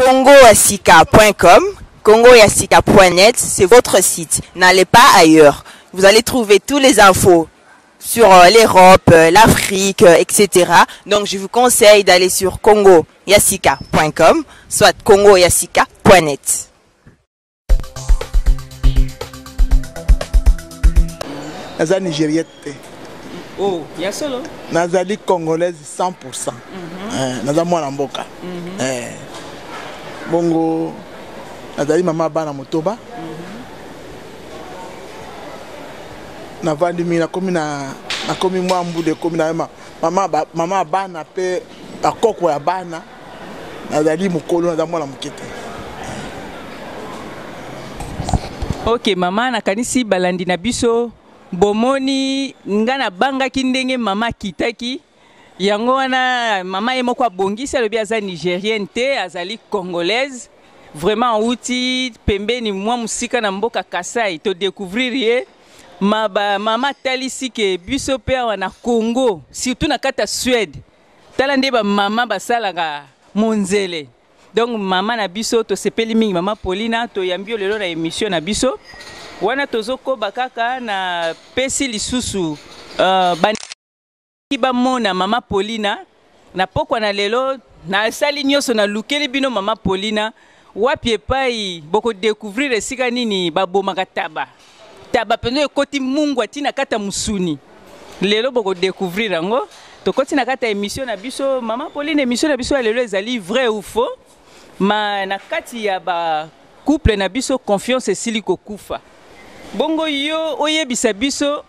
Congoasika.com, congoyasika.net, c'est votre site. N'allez pas ailleurs. Vous allez trouver toutes les infos sur l'Europe, l'Afrique, etc. Donc je vous conseille d'aller sur congoyasika.com, soit congoyasika.net. Naza nigérienne te. Oh, ya solo. Nazali congolaise 100%. Eh, naza mwana mboka. Eh, bongo nazali mama bana motoba. Navandi mingi, nakomi na nakomi mwa mbula ekomi na mama mama ya bana mpe bakoko ya bana. Nazali mokolo, naza mwana moke te. Ok mama, nakanisi balandi na biso bomoni nga nabangaki ndenge mama akitaki yango wana. Mama ye moko abongisi, alobi aza nigérienne te, azali congolaise. Vraiment awuti pembeni mwa mosika na mboka Kasai. Todécouvrir ye mama atalisi ke biso mpe awa na Congo, surtout na kati ya Suède, tala nde bamama basalaka monzele. Donc mama na biso, tosepeli mingi. Mama Paulina, toyambi yo lelo na émission na biso. Wana tozokoba kaka na pesi lisusu bamona mama Paulina na pokwa na lelo. Nasali nyonso, nalukeli bino mama Paulina wapi epai bokodécouvrir esika nini babomaka taba. Taba mpenza ekoti mungwa ntina kati ya mosuni. Lelo bokodécouvrir yango. Tokoti na kati ya émission na biso. Mama Pauline, émission na biso ya lelo ezali vrai ou faux. Ma na kati ya ba couple na biso, confiance esili kokufa. Bongo yo oyebisa biso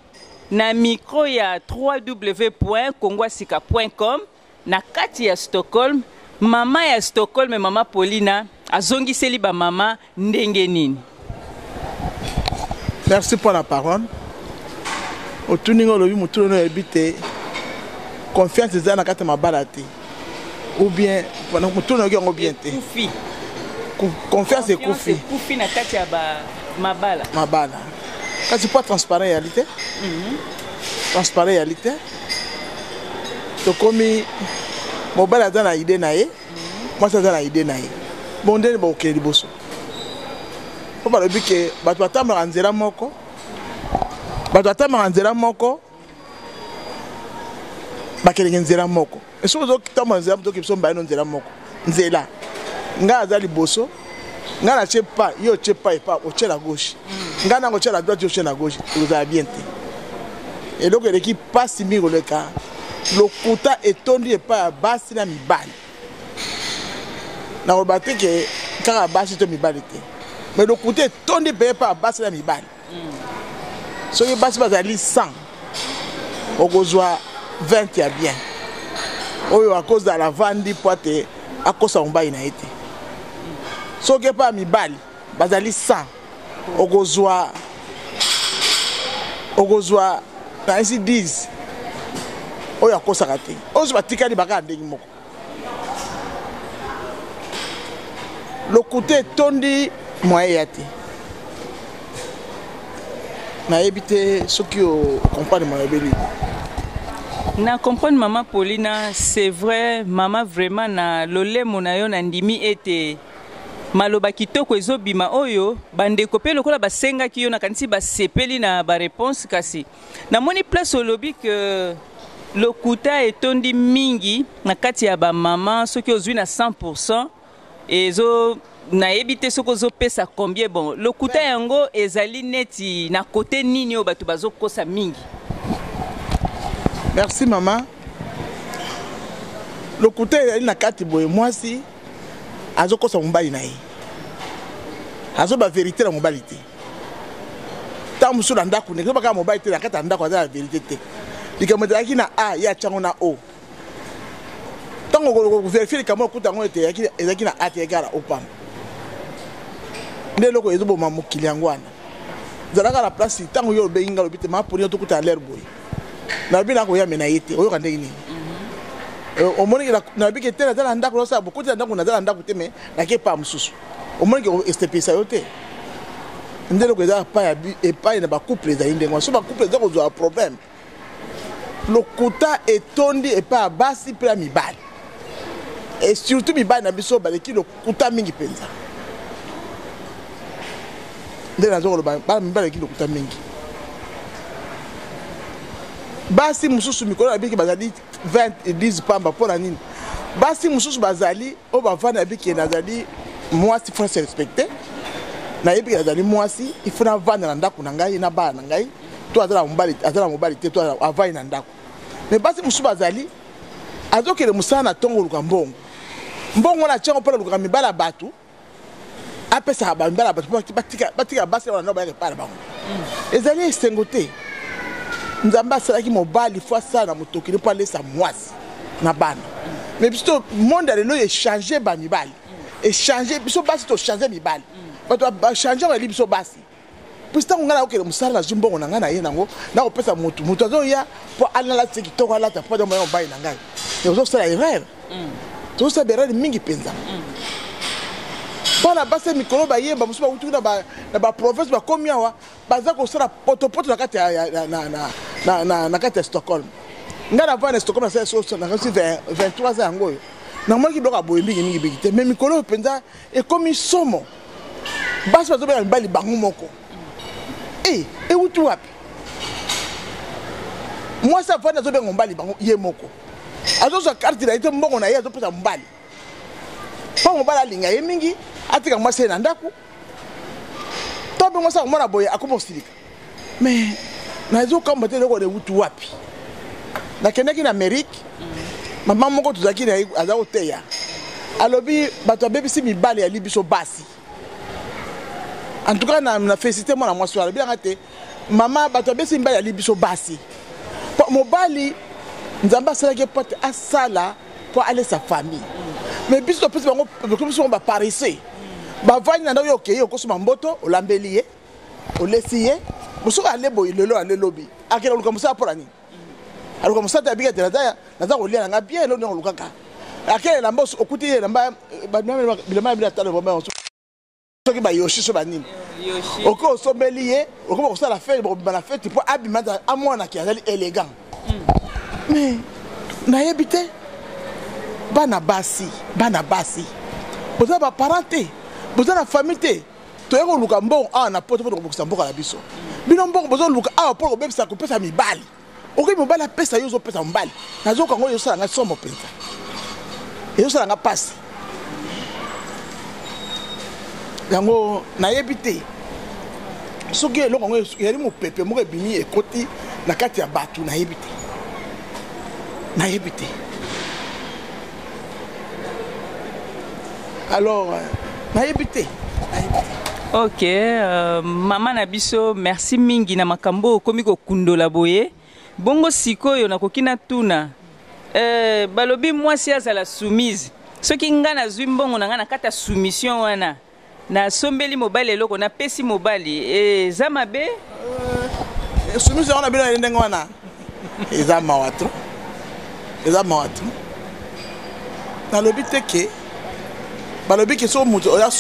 na micro ya www.congoasika.com na kati ya Stockholm, mama ya Stockholm, mama Paulina azongiseli bamama ndenge nini? Merci pour la parole. Otuni nga, olobi motuna oyo oyebi te, confiance eza na kati ya mabala te ou bien motuna oyoki yango bien te? Ekufi. Confiance ekufi. Ekufi na kati ya mabala. Mabala, kasi po transparent eyali te. Transparent eyali te. Tokomi mobali aza na idée na ye, mwasi aza na idée na ye. Bon, ndeni bakokende liboso? Mpo balobi ke bato batambolaka nzela moko, bato batambolaka nzela moko, bakendeke nzela moko. Soki ozotambola nzela, toke biso mbaye no nzela moko. Nzela ngai aza liboso, ngai natie pas, ye otie pas epa otie na gauche, ngai nango otie na droite, ye otie na gauche, ekozala bien te. Eloko eleki mpasi mingi koleka, lokuta etondi epai ya basi na mibali. Nakoloba te ke kaka basi to mibali te, mais lokuta etondi mpe epai ya basi na mibali. Soki basi bazali 100, okozwa 20 ya bien oyo akozala vandi po ate akosa mobali na ye te. Soki epai ya mibali bazali 100, okozwa nayesi 10 oyo akosaka te. Oyo so batikali bakaka ndenge moko. Lokuta etondi, moyen ya te. Nayebi te soki ocomprendre malobeli. Na comprendre, mama Paulina. C'est vrai, mama, vraiment na lolemo na yo nandimi ete maloba kitoko ezobima. Oyo bandeko mpe lokola basengaki yo, nakanisi basepeli na baréponse. Kasi namoni place olobi ke lokuta etondi mingi na kati ya bamama. Soki ozwi na 100, ezo nayebi te soki ozopesa combien. Bon, lokuta yango ezali neti na kote nini oyo bato bazokosa mingi? Merci mama. Lokuta ezali na kati boye: mwasi azokosa mobali na ye, azoba vérité na mobali te. Ntango mosusu na ndako ndenge baka mobali te, na kati ya ndako aza na vérité te. Likambo ezalaki na A, ye atyango na O. Ntango kovérifier likambo, okuta yango ete ezalaki na A te, ekala O pamba. Nde eloko ezoboma mokili yango wana. Ezalaka na place ntango yo obengi nga, olobi te: "Mama Poni, tokuta l'heure boye." Nalobi nakoyame na ye te. Oyoka ndenge nini? Omoni, nalobi ke te, naza na ndako, nasala bokoti na ndako, naza na ndako te, mais nake pa mosusu. Omoni ke esepelisa yo te. Nde eloko eza epai na bacouple ezali ndenge wana. So bacouple eza kozwa problème, lokuta etondi epai ya basi mpe ya mibali. Et surtout mibali na biso baleki lokuta mingi mpenza. Nde nazo koloba bana mibali baleki lokuta mingi. Basi mosusu mikolo na biki bazali 20 10 pamba mpo na nini? Basi mosusu bazali oyo bavanda na biki nazali mwasi faut se respecter. Nayebi ke nazali mwasi, il faut navanda na ndako na ngai na bana na ngai, to aza na mobali te, to avandi na ndako. Mais basi mosusu bazali azokende mosala na ntongo koluka mbongo, mbongo wana atiango mpona kolukaka mibali ya bato, apesaka bamibali ya bato mpo batika basi wana bayaka epai na bango. Ezali esengo te. Nzambe asalaki mobali fo asala na motokili mpo alesa mwasi na bana. Mais biso monde ya lelo echange bamibali, echange biso basi, tochange mibali, bato bachange bayeli biso basi. Puis ntango ngai nakokende mosala, nazwi mbongo na ngai na ye nango nakopesa motu, motu azoya mpo alala ti kitoko alata mpo aza mobali na ngai. Ozosala erreur, tozosala baerreur mingi mpenza. Bana basi ya mikolo bayemba mosusu bauti na baprovince bakomi awa, baza kosala potopoto na kati na kati ya Stockholm. Ngai navanda na Stockholm, nasali 23 ans yango oyo, namonaki biloko ya boye mingi mingi mingi te. Mais mikolo oyo mpenza ekomi somo, basi bazobela mibali bango moko. E ewuti wapi? Mwasi avandi azobenga mobali bango ye moko, azozwa carte na ye te, mbongo na ye azopesa mobali mpo mobali alinga ye mingi, atika mwasi ye na ndako. To mpe mwasi akomona boye, akoma kosilika. Mais nazokamba te eloko ewuti wapi. Nakendaki na Amérique, mama moko tozalaki na ye aza koteya, alobi bato abebisi mibali yali biso basi. En tout cas na félicité mwana mwasi wana. Alobi yanga te, mama, bato abebisi mibali yali biso basi. Po mobali Nzambe asalaki po te asala mpo alesa famille, mais biso topesi bango, biso bango baparesse, bavandi na ndako. Yo okei okosoma mboto, olambeli ye, olesi ye, mosuku ale boye lelo, ale lobi, akende koluka mosala. Mpo na nini aluka mosala te? Abika te, naza kolia na nga bien, eloko ndenge olukaka. Akele elamba, okuti ye elamba, bilamba ya bino atalo soki bayoshi so banini, okoki osombeli ye, okoki kosala fête, bokobima na fête mpo abima amwanaki azali élégant. Mais nayebi te, bana basi, bana basi, boza baparent te, boza na famille te. Toye koluka mbongo awa na Poto mpo tokobokisa mboka na biso. Bino mbongo bozoluka awa mpo kobebisa, kopesa mibali. Okoki mobali apesa yo, ozopesa mobali. Nazoka yango ezosala ngai somo mpenza, ezosala nga mpasi. Yango nayebi te soki eloko yango ezali mopepe moko ebimi ekoti na kati ya bato. Nayebi te, nayebi te. Alors nayebi te, nayebi te. Ok, mama na biso, merci mingi na makambo okomi kokundola boye. Bongo sikoyo nakoki natuna, balobi mwasi azala soumise. Soki ngai nazwi mbongo na ngai na kati ya soumission wana, nasombeli mobali eloko, napesi mobali, eza mabe? Soumise yango na bino yali ndenge wana, eza mawa trop, eza mawa trop. Nalobi te ke balobi ke soki moto oza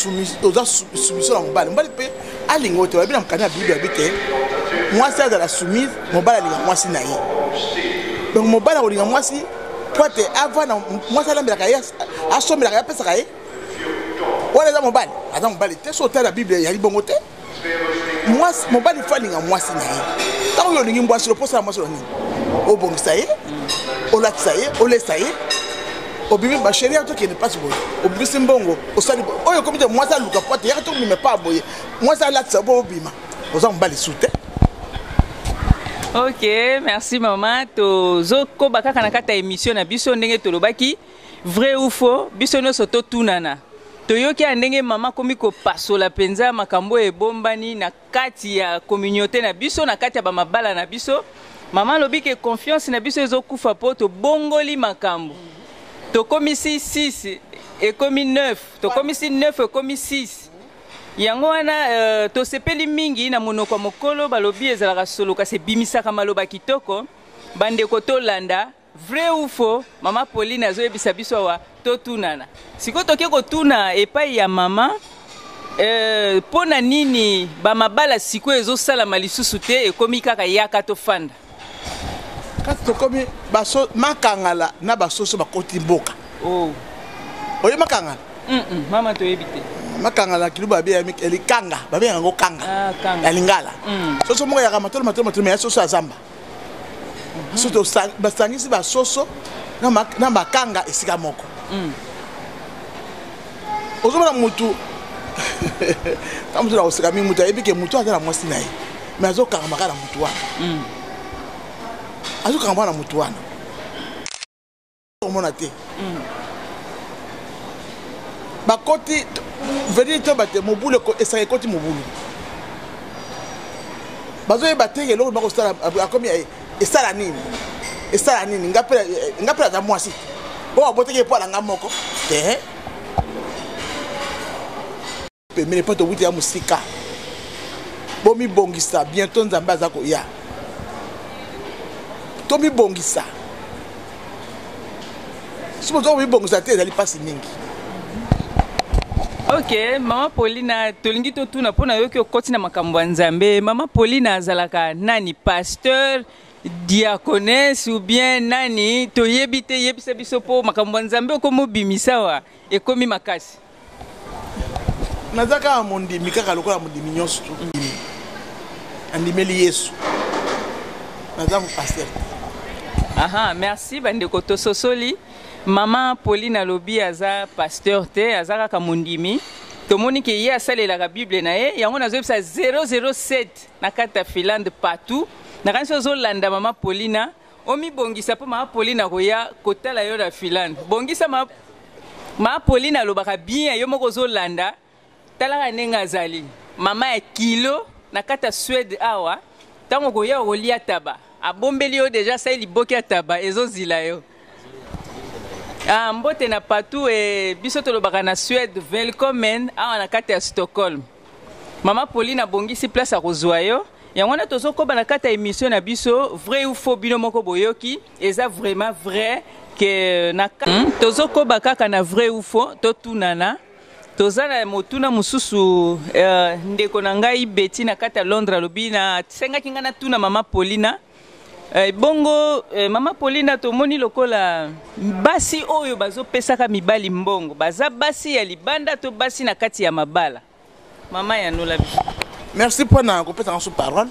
soumission na mobali, mobali mpe alinga oyo te. Balobi na mokanda ya Bible, balobi te mwasi azala soumise, mobali alinga mwasi na ye. Donc mobali akolinga mwasi po te avanda, mwasi alambelaka ye, asombelaka ye, apesaka ye, wana eza mobali? Aza mobali te. So otala Bible, eyali bongo te. Mwasi, mobali fo alinga mwasi na ye. Ntango oyo olingi mwasi, loposala mwasi lo nini? Obongisa ye, olatisa ye, olesa ye, obimi bachéri, tokende mpasi boye, obimisi mbongo, osali oyo ekomi te. Mwasi aluka po te yaka tobima pa boye, mwasi alatisa po obima, oza mobali su te. Ok, merci mama. Tozokoba kaka na kati ya émission na biso. Ndenge tolobaki, vrai ou faux, biso nyonso totunana. Toyoki ya ndenge mama akomi kopasola mpenza makambo oyo ebombani na kati ya communauté na biso, na kati ya bamabala na biso. Mama alobi ke confiance na biso ezokufa mpo tobongoli makambo, tokomisi 6 ekomi 9, tokomisi 9 ekomi 6. Yango wana tosepeli mingi na monoko ya mokolo. Balobi ezalaka solo, kasi ebimisaka maloba kitoko. Bandeko, tolanda vrai ou faux. Mama Pauline azoyebisa biso awa, totunana. Sikoyo toke kotuna epai ya mama, mpo na nini bamabala sikoyo ezosalama lisusu te, ekomi kaka yaka tofanda? Kasi tokomi baso makangala na basoso bakoti mboka. Oh. Oye makangala? Mama, toyebi te. Makangala na kiluba likanga, babenga yango kanga. Ah, kanga. Ya lingala. Soso moko yaka matolo matolo matolo, mais ya soso ya zamba. So basangisi basoso na makanga esika moko. Ozomona mutu ta motu na koseka mingi, mutu ayebi ke mutu aza na mwasi na ye, mais azokangama kaka na mutu wana, azokangama na mutu wana, omona te. Bakoti venir to bate mobulu, esaka ekoti mobulu, bazoyeba te eloko bakosala. Akomi esala nini, esala nini? Nga mpe aza mwasi oyo abotaki epo alanga moko te pembeni mpo towuti ya mosika. Bomibongisa, bientôt Nzambe aza koya. Tomibongisa. Si boza komibongisa te, ezali mpasi mingi. Ok, mama Paulina, tolingi totuna mpo nayoki okoti na makambo ya Nzambe. Mama Paulina azalaka nani? Pasteur, diaconesse ou bien nani? Toyebi te. Yebisa biso mpo makambo ya Nzambe okomi obimisa wa ekomi makasi. Naza kaka mondimi, kaka lokola mondimi nyonso tu andimeli Yesu. Naza pasteur te. Aha, merci bandeko. Tososoli, mama Pauline alobi aza pasteur te, aza kaka mondimi. Tomoni ke ye asalelaka Bible na ye. Yango nazoyebisa 007 na kati ya Finlande partout. Nakanisi ozolanda mama Paulina, omibongisa mpo mama Pauline akoya kotala yo na Finlande. Bongisa. Mama Pauline alobaka bien, yo moko ozolanda. Talaka ndenge azali mama ya kilo na kati ya Suède awa. Ntango okoya, okolia taba, abombeli yo déjà, asali liboki ya taba ezozila yo. Ah, mbote na partout. E biso tolobaka na Suède "Välkommen". Awa na kati ya Stockholm, mama Pauline abongisi place akozwa yo. Yango wana tozokoba na kati ya émission na biso "Vrai ou faux". Bino moko boyoki, eza vraiment vrai ke na tozokoba kaka na "Vrai ou faux". Totunana, toza na motuna mosusu. Ndeko na ngai Beti na kati ya Londres alobi na sengaki ngai natuna mama Paulina. Bongo mama Paulina, tomoni lokola basi oyo bazopesaka mibali mbongo baza basi ya libanda to basi na kati ya mabala? Mama, yanola biso. Merci mpona kopesa nga parole,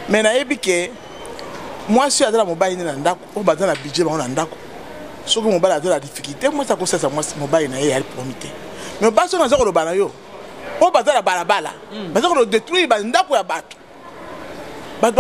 mais nayebi ke mwasi oyo aza na mobali nde na ndako, oyo baza na budget bango na ndako, soki mobali aza na difficulté, mwasi akosalisa mwasi mobali na ye, yali promis te. Mais basi oyo naza koloba na yo, oyo baza na balabala, baza kodétruire bandako ya bato. Bato